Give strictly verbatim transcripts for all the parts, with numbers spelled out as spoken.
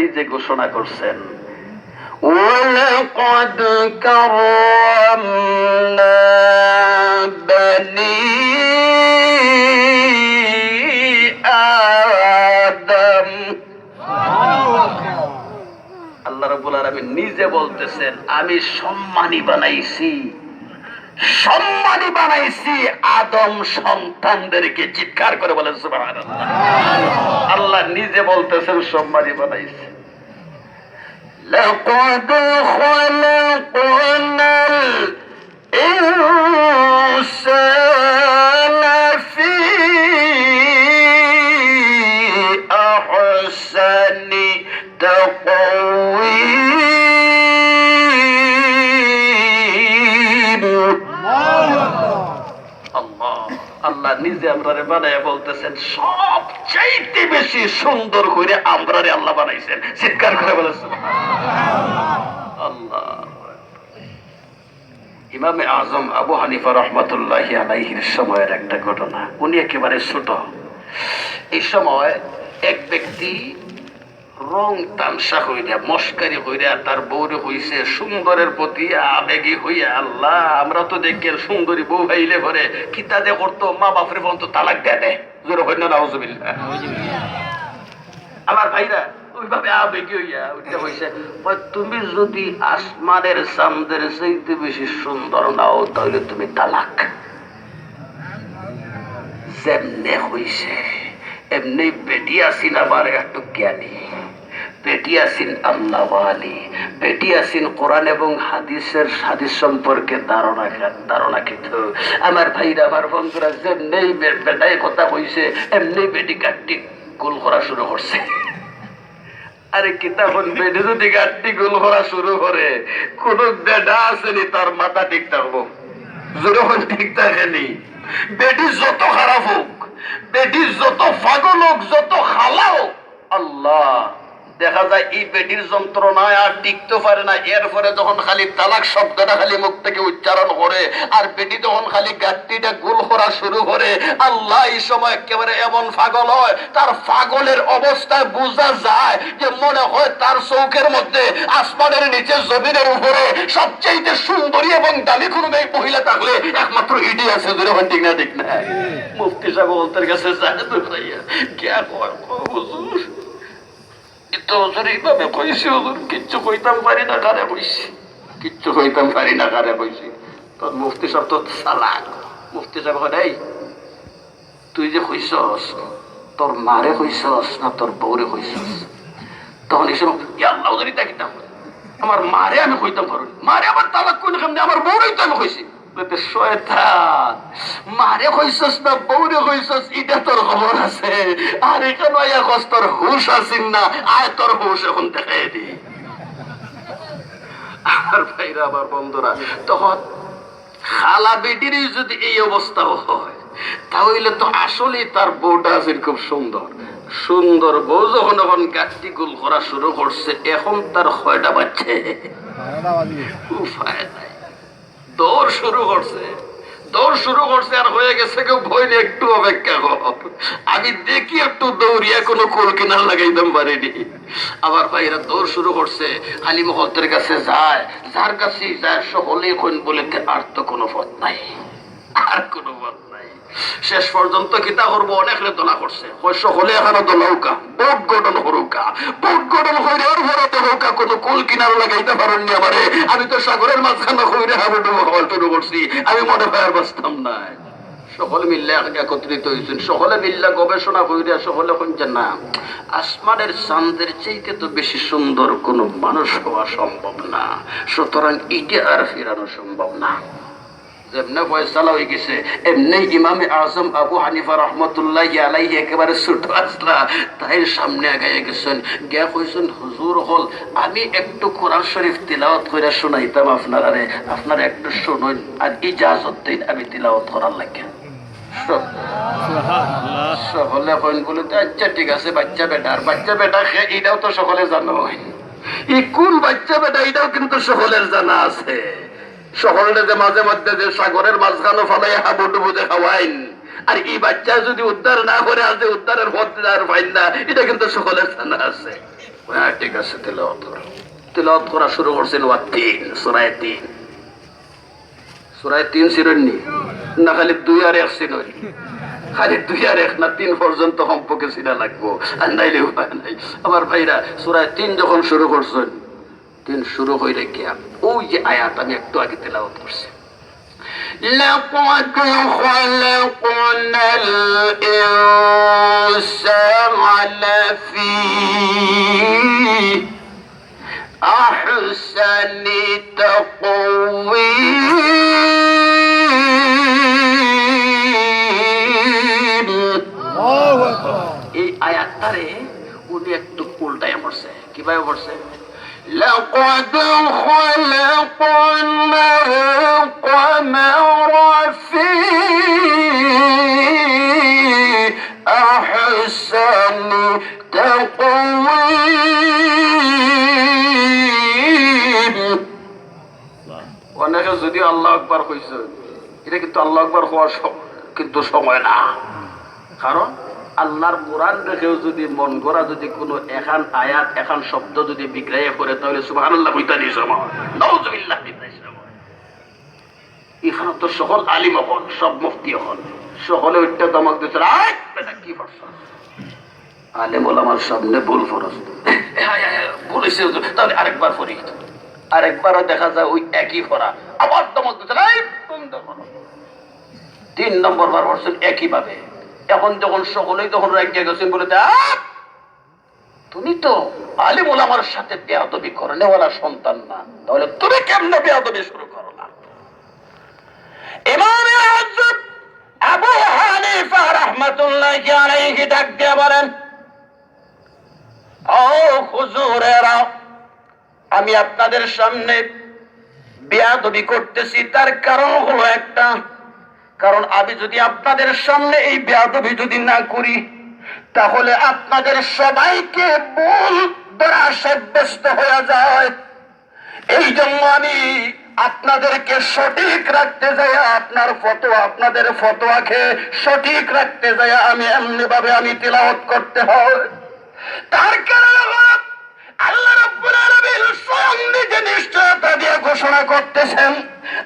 নিজে ঘোষণা করছেন, "ওয়ালাকাদ কাররামনা বানি আদম।" আল্লাহ রাব্বুল আলামিন নিজে বলতেছেন, "আমি সম্মানী বানাইছি, সম্মানী বানাইছি আদম সন্তানদেরকে।" চিৎকার করে বলেন, "সুবহানাল্লাহ।" আল্লাহ নিজে বলতেছেন, "সম্মানী বানাইছি।" لقد خلقنا الإنسان في أحسن تقويم. আল্লাহ, আল্লাহ নিজে আমরারে বানাইয়া বলতেছেন, "সবচাইতে বেশি সুন্দর করে আমরারে আল্লাহ বানাইছেন।" চিৎকার করে বলেন, "সুবহানাল্লাহ।" আল্লাহ। ইমামে আজম আবু হানিফা রহমতুল্লাহি আলাইহির সময়ের একটা ঘটনা, উনি একেবারে ছোট। এই সময় এক ব্যক্তি রং তামশা কইরা, মস্কারি কইরা তার বউরে কইছে, সুন্দরের প্রতি আবেগী হইয়া, "আল্লাহ, আমরা তো দেখি আর সুন্দরী বউ পাইলে পরে কিতা যে করতো, মা বাপরে পর্যন্ত তালাক দেয় দেয়।" জোরে কইন না, নাউজুবিল্লাহ। আমার ভাইরা, ওইভাবে আবেগী হইয়া উঠে কইছে, কয়, "তুমি যদি আসমানের চান্দের চাইতে বেশি সুন্দর নাও, তাহলে তুমি তালাক।" যেমনে কইছে, এমনি বেটি আছিন আবার একটু জ্ঞানী, বেটি আছিন আল্লাহওয়ালি, বেটি আছিন কোরআন এবং হাদিসের, হাদিস সম্পর্কে ধারণা, ধারণাকৃত। আমার ভাইরা, আমার বন্ধুরা, যেমনি বে-, বেটায় কথা কইছে, এমনি বেটি গাট্টি গোল করা শুরু করছে। আরে কিতা কইন, বেটি যদি গাট্টি গোল করা শুরু করে, কোন বেটা আছেনি তার মাথা ঠিক থাকবো? জোরে কইন, ঠিক থাকেনি। বেটি যত খারাপ হোক, বেটি যত পাগল হোক, যত খালা হোক, আল্লাহ, দেখা যায় এই বেটির যন্ত্রণায় আর টিকতে পারে না। এরপরে যখন খালি তালাক শব্দটা খালি মুখ থেকে উচ্চারণ করে, আর বেটি যখন খালি গাট্টিটা গোল করা শুরু করে, আল্লাহ, এই সময় একেবারে এমন পাগল হয়, তার পাগলের অবস্থায় বোঝা যায় যে মনে হয় তার চোখের মধ্যে আসমানের নিচে জমিনের উপরে সবচেয়ে সুন্দরী এবং দামি কোনো মেয়ে মহিলা থাকলে একমাত্র ইডি আছে। জোরে কইন, ঠিক না, ঠিক না? মুফতি সাহেব হকলতর কাছে যায় দৌড়াইয়া, গিয়া কয়, "ও হুজুর, এ তো হুজুর এইভাবে কইছি, হুজুর, কিচ্ছু কইতাম পারি না, কারে কইছি, কিচ্ছু কইতাম পারি না, কারে কইছি।" তখন মুফতি সাহেব তো চালাক, মুফতি সাহেব কয়, "এই, তুই যে কইছস, তোর মারে কইছস না তোর বউরে কইছস?" তখন এই সময়, "ইয়া আল্লাহ, হুজুর, ইতা কিতা কয়? আমার মারে আমি কইতাম পারি না, মারে আবার তালাক কইন কেমনে? আমার বউরেই তো আমি কইছি।" বলে, "শয়তান, মারে কইছস না বউরে কইছস, ইটা তোর খবর আছে। আর এখানে আইয়া কস তোর হুশ আছিন না, আয় তোর হুশ এখন দেখাই দি।" আমার ভাইরা, আমার বন্ধুরা, তখন খালা বেটিরই যদি এই অবস্থা হয়, তাহলে তো আসলেই তার বউটা আছে খুব সুন্দর। সুন্দর বউ যখন এখন গাট্টি গোল করা শুরু করছে, এখন তার কয়টা বাজছে? উপায় নাই। দৌড় শুরু করছে, দৌড় শুরু করছে, আর হয়ে গেছে কেউ, "বইন, একটু অপেক্ষা কর, আমি দেখি একটু দৌড়িয়া কোনো কুল কিনার লাগাইতাম পারিনি।" আবার ভাইরা দৌড় শুরু করছে, আলিম হকলতর কাছে যায়, যার কাছেই যায় সকলেই কইন বলে, "তে আর তো কোনো পথ নাই, আর কোনো পথ নাই।" শেষ পর্যন্ত কিতা করবো, অনেকরে দলা করছে, কয়, "সকলে এখানো দলাউক্কা, বোর্ড গঠন করুক্কা, বোর্ড গঠন কইরা এর পরে দেখউক্কা, কোনো কুল কিনার লাগাইতা পারইন নি আমারে, আমি তো সাগরের মাঝখানো কইরা হাবুডুবু খাওয়া শুরু করছি, আমি মনে হয় আর বাঁচতাম নায়।" সকল মিল্লা এক-, একত্রিত হইছইন, সকলে মিল্লা গবেষণা কইরা সকলে কইন যে, "না, আসমানের চান্দের চাইতে তো বেশি সুন্দর কোনো মানুষ হওয়া সম্ভব না, সুতরাং ইটা আর ফিরানো সম্ভব না।" যেমনে ফয়সালা হয়ে গেছে, এমনি ইমামে আজম আবু হানিফা রহমতুল্লাহি আলাইহি একেবারে ছোট আছলা, তাইর সামনে আগাইয়া গেছইন, গিয়া কইছইন, "হুজুর অকল, আমি একটু কোরআন শরীফ তিলাওয়াত কইরা শুনাইতাম আপনারারে, আপনারা একটু শুনইন, আর ইজাজত দেইন আমি তিলাওয়াত করার লাগি।" স-, সকলে কইন বলে, "তো আচ্ছা, ঠিক আছে, বাচ্চা বেটা।" আর বাচ্চা বেটা কে, এটাও তো সকলে জানো। ই কোন বাচ্চা বেটা, এটাও কিন্তু সকলের জানা আছে। সকলরে যে মাঝে মধ্যে যে সাগরের মাঝখানো ফালাইয়া হাবুডুবু যে খাওয়াইন, আর ই বাচ্চা যদি উদ্ধার না করে, আজ যে উদ্ধারের পথ আর পাইন না, এটা কিন্তু সকলের জানা আছে। হ্যাঁ, ঠিক আছে, তেলাওয়াত করো। তেলাওয়াত করা শুরু করছেন ওয়া তিন, সূরায়ে তিন। সূরায়ে তিন চিনইন নি? না, খালি দুই আর এক চিনইন? খালি দুই আর এক না, তিন পর্যন্ত কমপক্ষে চিনা লাগবো, আর নাইলে উপায় নাই। আমার ভাইরা, সূরায়ে তিন যখন শুরু করছেন, তিন শুরু হইলে গিয়া ওই যে আয়াত আমি একটু আগে তেলাওয়াত করছি, لقد خلقنا الإنسان في أحسن تقويم। এই আয়াতটারে উনি একটু উল্টাইয়া পড়ছে। কিভাবে পড়ছে? لقد خلقنا القمر في أحسن تقويم। অনেকে যদি আল্লাহু আকবার কইছে, এটা কিন্তু আল্লাহু আকবার কওয়ার স-, কিন্তু সময় না। কারণ আল্লাহর কোরআন দেখেও যদি মন গড়া যদি কোনো এখান আয়াত, এখান শব্দ যদি বিগড়াইয়া পড়ে, তাহলে সুবহানাল্লাহ কইতা নি সময়, নাউজুবিল্লাহ কইতা নি সময়। এখানে তো সকল আলিম অকল, সব মুফতি অকল, সকলে উঠতে ধমক দিচ্ছে, "আয় বেটা, কি পড়ছস? আলেম ওলামার সামনে ভুল পড়ছস তো।" "হ্যাঁ, হ্যাঁ, হ্যাঁ, ভুল হইছে হুজুর, তাহলে আরেকবার পড়ি।" আরেকবারও দেখা যায় ওই একই পড়া, আবার ধমক দিচ্ছে, "এই বন্ধ করো।" তিন নম্বর বার পড়ছেন একইভাবে। এখন যখন সকলেই তখন রাগিয়া গেছেন, বলে, "দেখ, তুমি তো আলিম ওলামার সাথে বেয়াদবি করনেওয়ালা সন্তান না, তাহলে তুমি কেমনে বেয়াদবি শুরু করলা?" ইমামে আজম আবু হানিফা রহমাতুল্লাহি আলাইহি ডাক দিয়া বলেন, "ও হুজুরেরা, আমি আপনাদের সামনে বেয়াদবি করতেছি, তার কারণ হলো একটা, কারণ আমি যদি আপনাদের সামনে এই বেয়াদবি যদি না করি, তাহলে আপনাদের সবাইকে ভুল ধরা সাব্যস্ত হয়ে যায়। এই জন্য আমি আপনাদেরকে সঠিক রাখতে যাই, আপনার ফতোয়া, আপনাদের ফতোয়াকে সঠিক রাখতে যাই আমি এমনি ভাবে আমি তিলাওয়াত করতে হয়।" তার কারণ হলো আল্লাহ রাব্বুল আলামিন স্বয়ং নিজে নিশ্চয়তা দিয়ে ঘোষণা করতেছেন,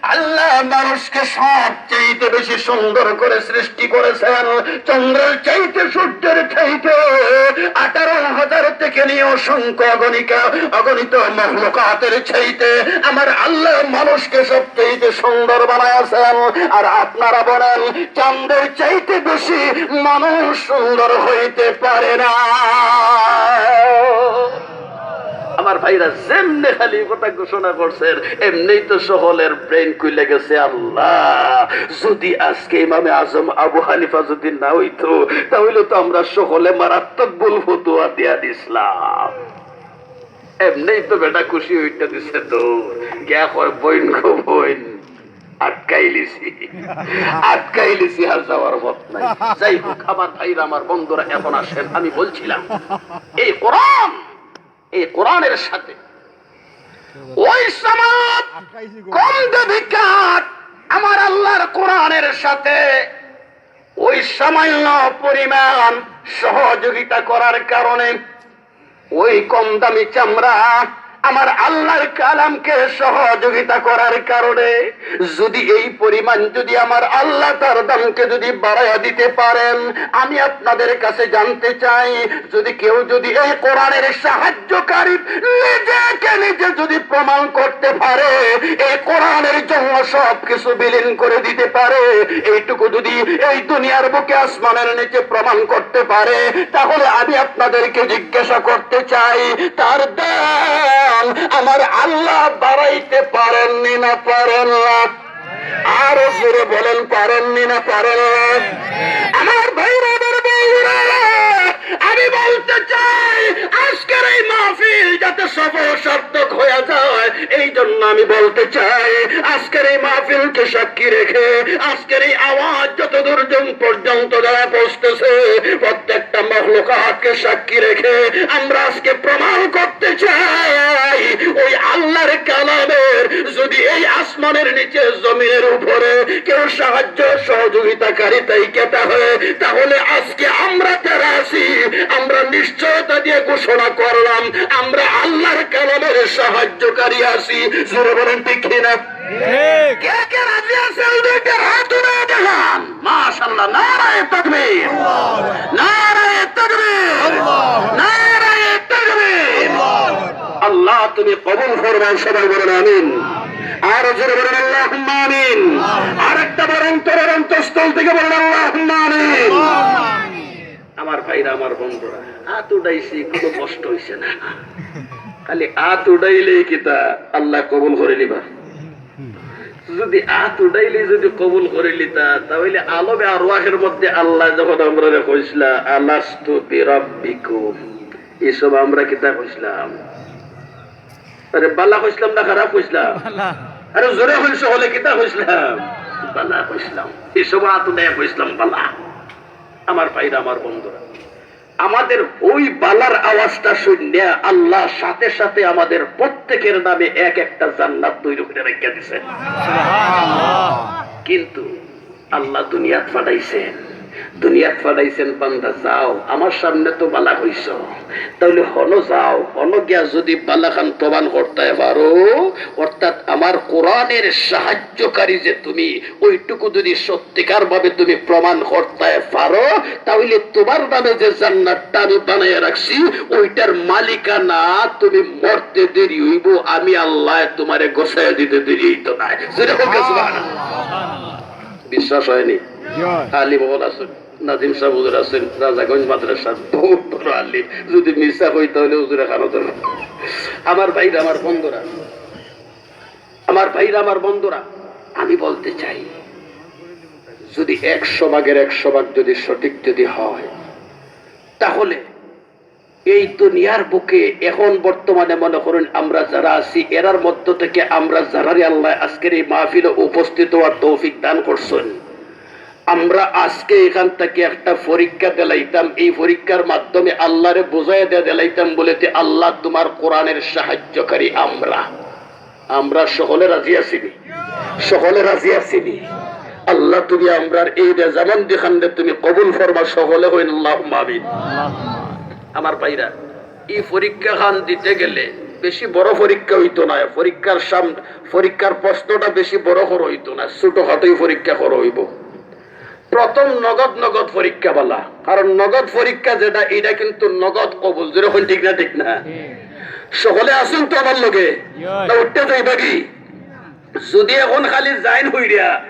আল্লাহ মানুষকে সবচেয়ে বেশি সুন্দর করে সৃষ্টি করেছেন। চন্দ্রের চাইতে, সূর্যের চাইতে, আঠারো হাজার থেকে নিয়ে অসংখ্য অগণিকা, অগণিত মখলুকাতের চাইতে আমার আল্লাহ মানুষকে সবচেয়ে সুন্দর বানাইছেন। আর আপনারা বলেন, চান্দের চাইতে বেশি মানুষ সুন্দর হইতে পারে না। আমার ভাইরা, যেমনে খালি কথা ঘোষণা করছেন, এমনেই তো সকলের ব্রেন খুলে গেছে। আল্লাহ, যদি আজকে ইমামে আজম আবু হানিফা যদি না হইতো, তাহলে তো আমরা সকলে মারাত্মক ভুল ফতুয়া দিয়া দিছলাম। এমনেই তো বেটা খুশি হইতে দিছে তো, গিয়া কয়, "বইন গো বইন, আটকাইলিছি, আটকাইলিছি, আর যাওয়ার পথ নাই।" যাই হোক, আমার ভাইরা, আমার বন্ধুরা, এখন আসেন, আমি বলছিলাম, এই কোরআন, এই কোরআনের সাথে ওই সমাজ কম দেবিকার আমার আল্লাহর কোরআনের সাথে ওই সামান্য পরিমাণ সহযোগিতা করার কারণে, ওই কম দামি চামড়া আমার আল্লাহর কালামকে সহযোগিতা করার কারণে যদি এই পরিমাণ যদি আমার আল্লাহ তার দামকে যদি বাড়াইয়া দিতে পারেন, আমি আপনাদের কাছে জানতে চাই, যদি কেউ যদি এই কোরআনের সাহায্যকারী নিজেকে নিজে যদি প্রমাণ করতে পারে, এই কোরআনের জন্য সব কিছু বিলীন করে দিতে পারে, এইটুকু যদি এই দুনিয়ার বুকে আসমানের নিচে প্রমাণ করতে পারে, তাহলে আমি আপনাদেরকে জিজ্ঞাসা করতে চাই, তার দাম আমার আল্লাহ বাড়াইতে পারেননি না পারেন না? আরো জোরে বলেন, পারেননি না পারেন না? আমার ভাইরা, আমার বন্ধুরা, আমি বলতে চাই, আজকের এই মাহফিল যাতে সফল সার্থক হয়ে যায়, এই জন্য আমি বলতে চাই, আজকের এই মাহফিলকে সাক্ষী রেখে, আজকের এই আওয়াজ যতদূর জন-, পর্যন্ত যারা পৌঁছতেছে, প্রত্যেকটা মখলুকাতকে সাক্ষী রেখে আমরা আজকে প্রমাণ করতে চাই, ওই আল্লাহর কালামের এই আসমানের নিচে, জমিনের উপরে কেউ সাহায্য সহযোগিতাকারী থাইকা থাকে, তাহলে আজকে আমরা যারা আছি, আমরা নিশ্চয়তা দিয়ে ঘোষণা করলাম, আমরা আল্লাহর কালামের সাহায্যকারী আছি। জোরে বলেন, ঠিক কি না? কে কে রাজি আছেন, দুইটা হাত উঠাইয়া দেখান। মাশাআল্লাহ, নারায়ে তাকবীর, নারায়ে তাকবীর, নারায়ে তাকবীর। আল্লাহ, তুমি কবুল ফরমাও, সবাই বলেন আমিন। আরো জোরে বলেন আল্লাহুম্মা আমিন। আর একটা বার অন্তরের অন্তঃস্থল থেকে বলেন আল্লাহুম্মা আমিন। আমার ভাইরা, আমার বন্ধুরা, হাত উঠাইছি, কোনো কষ্ট হইছে না। খালি হাত উঠাইলেই কিতা আল্লাহ কবুল করে নিবা? যদি হাত উঠাইলেই যদি কবুল করে নিতা, তাহলে আলমে আরওয়াহের মধ্যে আল্লাহ যখন আমরারে কইছলা, "আলাস্তু বিরাব্বিকুম", এই সময় আমরা কিতা কইছলাম? আরে, বালা কইছলাম না খারাপ কইছলাম? আরে, জোরে কইন সকলে, কিতা কইছলাম? বালা কইছলাম। এই সময় হাত উঠাইয়া কইছলাম বালা। আমার ভাইরা, আমার বন্ধুরা, আমাদের ওই বালার আওয়াজটা শুনিয়া আল্লাহ সাথে সাথে আমাদের প্রত্যেকের নামে এক একটা জান্নাত তৈরি করে রেখে দিছেন। কিন্তু আল্লাহ দুনিয়াত পাঠাইছেন, দুনিয়াত পাঠাইছেন, "বান্দা যাও, আমার সামনে তো বালা কইছো, তাহলে হনো যাও, হনো গিয়া যদি বালাখান প্রমাণ করতে পারো, অর্থাৎ আমার কোরআনের সাহায্যকারী যে তুমি, ওইটুকু যদি সত্যিকার ভাবে তুমি প্রমাণ করতে পারো, তাহলে তোমার নামে যে জান্নাতটা আমি বানাইয়া রাখছি, ওইটার মালিকানা তুমি মরতে দেরি হইব, আমি আল্লাহ তোমারে গোছাইয়া দিতে দেরি হইতো না।" সেটা হোক, সুবহানাল্লাহ। বিশ্বাস হয়নি? আলিম হল আছেন, নাজিম সাহেব হুজুর আছেন, রাজাগঞ্জ মাদ্রাসার বহুত বড় আলিম। যদি মিছা কই, তাহলে হুজুরে খানো ধরবে। আমার ভাইরা, আমার বন্ধুরা, আমার ভাইরা, আমার বন্ধুরা, আমি বলতে চাই, যদি একশো ভাগের একশো ভাগ যদি সঠিক যদি হয়, তাহলে এই দুনিয়ার বুকে এখন বর্তমানে মনে করুন আমরা যারা আছি, এরার মধ্য থেকে আমরা যারারে আল্লাহ আজকের এই মাহফিলে উপস্থিত হওয়ার তৌফিক দান করছেন, আমরা আজকে এখান থেকে একটা পরীক্ষা দিলাইতাম, এই পরীক্ষার মাধ্যমে আল্লাহরে বুঝাই দিয়ে দিলাইতাম বলে, "তে আল্লাহ, তোমার কোরআনের সাহায্যকারী আমরা।" আমরা সকলে রাজি আছি নি? সকলে রাজি আছি নি? আল্লাহ, তুমি আমরার এই রেজামন্দি খানরে তুমি কবুল ফরমা, সকলে কইন আল্লাহুম্মা আমিন। আমার ভাইরা, এই পরীক্ষা খান দিতে গেলে বেশি বড় পরীক্ষা হইতো না, পরীক্ষার সাম-, পরীক্ষার প্রশ্নটা বেশি বড় করে হইতো না, ছোটখাটোই পরীক্ষা করে হইব। প্রথম নগদ নগদ পরীক্ষা বালা, কারণ নগদ পরীক্ষা যেটা, এটা কিন্তু নগদ কবুল। যেরকম ঠিক না, ঠিক না? সকলে আছেন তো আমার লগে? না উঠতে যাইবা কি? যদি এখন খালি যাইন হইরা,